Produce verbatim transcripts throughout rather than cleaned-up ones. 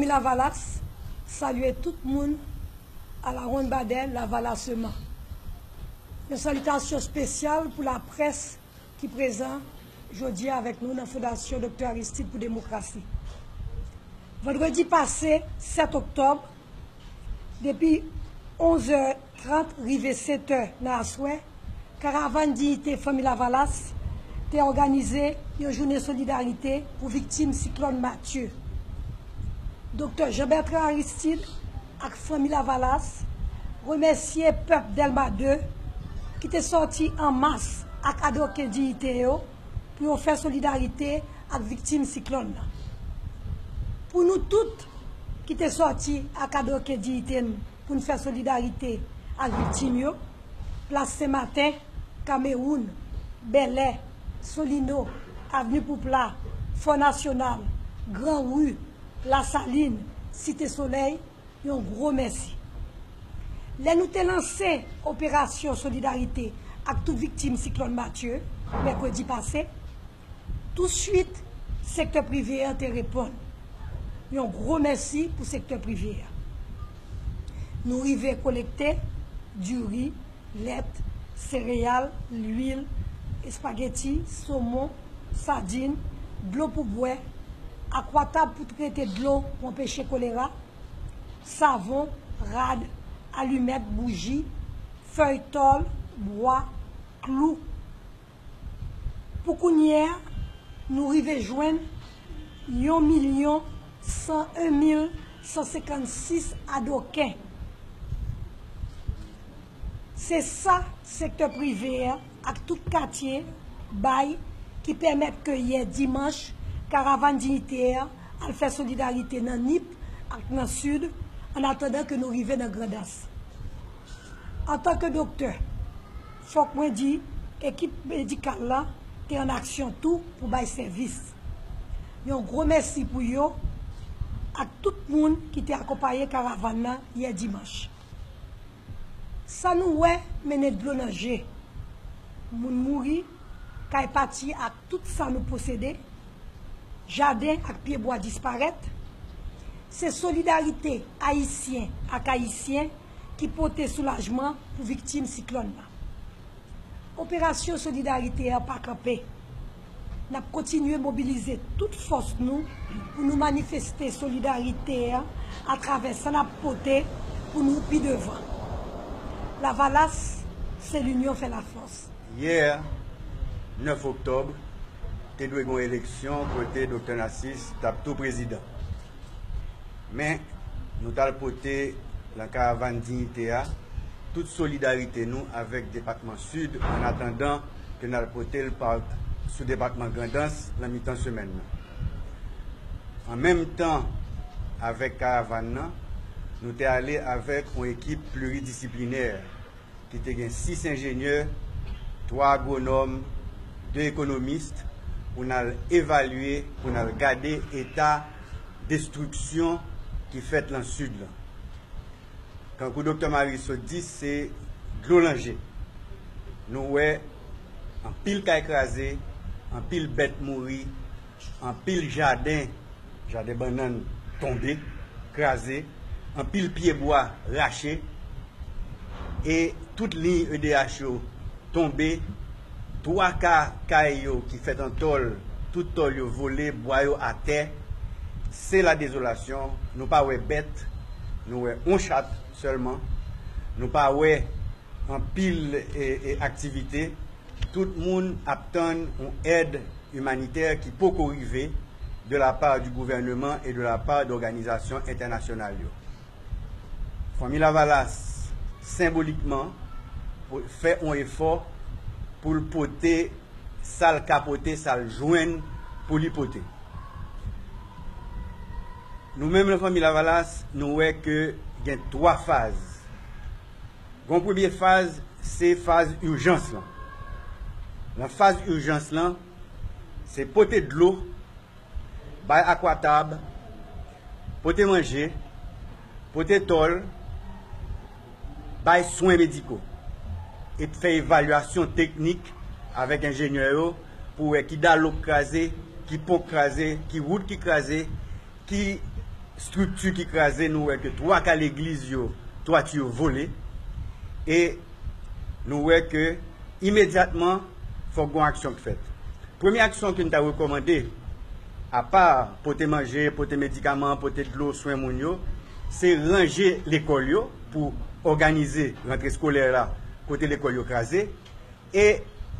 Fanmi Lavalas, salye tout moun à la ronde Badè, Lavalas sèlman. Yon salitasyon espesyal pou laprès ki prezan jodi a avèk nou nan Fondasyon Doktè Aristide pou Demokrasi. Vandredi pase, sèt oktòb, depi onz è trant rive sèt è nan aswè, Karavàn Diyite Fanmi Lavalas te òganize yon jounen solidarite pou viktim siklòn Matye. Doktè Jean Bertrand Aristide ak Fanmi Lavalas remèsye pèp Dèlma de ki te sòti an mas ak adoken diyite yo pou yo fè solidarite ak viktim siklòn nan. Pou nou tout ki te sòti ak adoken diyite n pou n fè solidarite ak viktim yo, Plas Senmaten, Kamewoun, Bèlè, Solino, Avni Poupla, Fò Nasyonal, Gran Ri, Lasalin, Site Solèy, yon gwo mèsi. Lè nou te lanse operasyon solidarite ak tout viktim siklòn Matye, mèkredi pase, touswit, sektè prive a te reponn. Yon gwo mèsi pou sektè prive a. Nou rive kolekte diri, lèt, sereyal, lwil, espageti, somon, sadin, dlo pou bwè, akwatab pou trete dlo pou anpeche kolera, savon, rad, alimèt, bouji, fèy tòl, bwa, klou. Pou kounye a, nou rive jwenn yon milyon san en mil san senkannsis adoken. Se sa sektè prive a ak tout katye bay ki pèmèt ke yè dimanch, Karavàn Diyite a al fè solidarite nan Nip ak nan Sid, an atandan ke nou rive nan Grandans. Antanke doktè, fòk mwen di, ekip medikal la te an aksyon tou pou bay sèvis. Yon gwo mèsi pou yo ak tout moun ki te akonpaye karavàn nan yè dimanch. Sa nou wè mennen dlo nan je. Moun mouri, kay pati ak tout sa nou posede, jaden ak pyebwa disparèt. Se solidarite ayisyen ak ayisyen ki pote soulajman pou viktim siklòn nan. Operasyon solidarite a pa kanpe. N ap kontinye mobilize tout fòs nou pou nou manifeste solidarite a atravè sa n ap pote pou nou pi devan. Lavalas, se linyon fè lafòs. Yè, nèf oktòb, te dwe gen yon eleksyon kote Doktè Narcisse t ap tou prezidan. Men, nou t al pote nan Karavàn Diyite a tout solidarite nou avèk depatman Sid, an atandan ke n al pote l pa, sou depatman Grandans nan mitan semèn nan. An menm tan avèk karavàn nan, nou te ale avèk yon ekip pliridisiplinè ki te gen sis enjenyè, twa agwonòm, de ekonomis, pou n al evalye, pou n al gade eta destriksyon ki fèt lan Sid lan. Tankou Doktè Marie sot di, se dlo nan je. Nou wè anpil kay kraze, anpil bèt mouri, anpil jaden, jaden bannann tonbe, kraze, anpil pyebwa rache, e tout liy E D H yo tonbe, twa ka kay yo ki fèt an tòl, tout tòl yo vole, bwa yo atè. Se la dezolasyon, nou pa wè bèt, nou wè yon chat sèlman, nou pa wè anpil, e, e, aktivite. Tout moun ap tann yon èd imanitè ki poko rive de la part du gouvernement et de la part d'organizasyon entènasyonal yo. Fanmi Lavalas, senbolikman, pou fè yon efò pou l pote sa l ka pote, sa l jwenn pou li pote. Nou menm nan Fanmi Lavalas, nou wè ke gen twa faz. Gon premye faz, se faz ijans lan. Nan faz ijans lan, se pote dlo, bay akwatab, pote manje, pote tòl, bay swen mediko, e fè evalyasyon teknik avèk enjenyè yo pou wè ki dalo k kraze, ki pon k kraze, ki wout ki kraze, ki estrikti ki kraze, nou wè ke twa ka legliz yo, twati yo vole, e nou wè ke imedyatman, fòk gon aksyon k fèt. Premye aksyon ke n ta rekòmande, apa pote manje, pote medikaman, pote dlo, swen moun yo, se ranje lekòl yo pou òganize rantre eskolè la kote lekòl yo kraze, e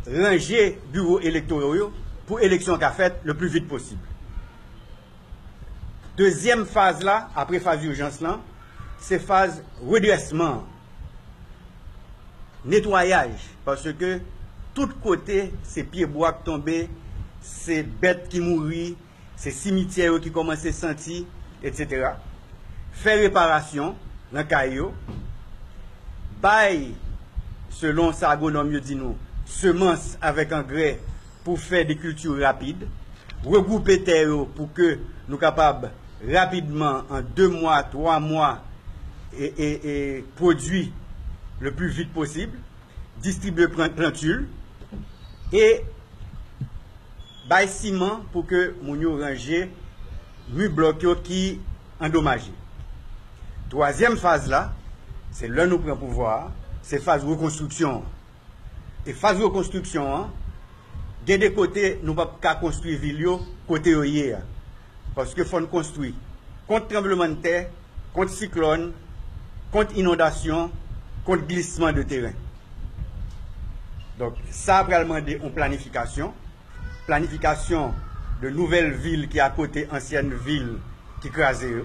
ranje biwo elektora yo pou eleksyon ka fèt le pli vit posib. Dezyèm faz la, apre faz ijans lan, se faz redrèsman, netwayaj, paske tout kote se pyebwa k tonbe, se bèt ki mouri, se simityè yo ki kòmanse santi, etsetera. Fè reparasyon nan kay yo, bay, selon sa agwonòm yo di nou, semans avèk angrè pou fè de kilti rapid, regwoupe tè yo pou ke nou kapab rapidman, an de mwa, twa mwa, e, e, e pwodui le pli vit posib, distribye plan- plantil e bay siman pou ke moun yo ranje mi blòk yo ki andomaje. Twazyèm faz la, se lè nou pran pouvwa a, se faz rekonstriksyon an. E faz rekonstriksyon an, gen de kote nou p ap ka konstwi vil yo kote yo ye a. Paske fò n konstwi kont tranblemanntè, kont siklòn, kont inondasyon, kont glisman de teren. Donk, sa pral mande yon planifikasyon, planifikasyon de nouvèl vil ki akote ansyèn vil ki kraze yo,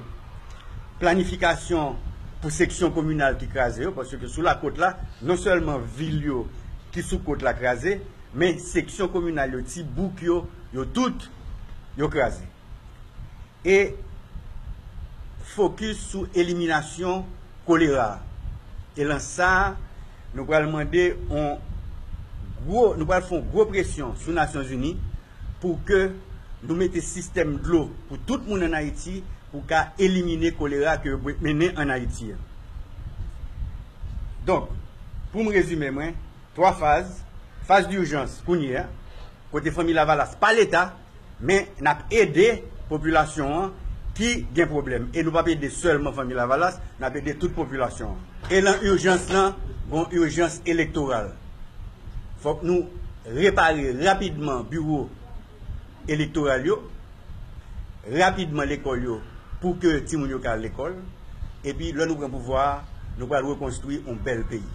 planifikasyon pou seksyon kominal ki kraze yo, paske sou lakòt la, non sèlman vil yo ki sou kòt la kraze, men seksyon kominal yo, ti bouk yo, yo tout, yo kraze. E fokis sou eliminasyon kolera. E lan sa, nou pral mande yon gwo, nou pral fè yon gwo presyon sou Nasyonzini pou ke nou mete sistèm dlo pou tout moun ann Ayiti pou ka elimine kolera ke yo mennen ann Ayiti a. Donk, pou m rezime mwen, twa faz, faz dijans kounye a, kote Fanmi Lavalas pa Leta, men n ap ede popilasyon an ki gen pwoblèm. E nou p ap ede sèlman Fanmi Lavalas, n ap ede tout popilasyon an. E lan ijans lan, gon ijans elektoral. Fòk nou repare rapidman biwo elektoral yo, rapidman lekòl yo, pou ke timoun yo ka al lekòl. Epi, lè nou pran pouvwa a, nou pral rekonstwi yon bèl peyi.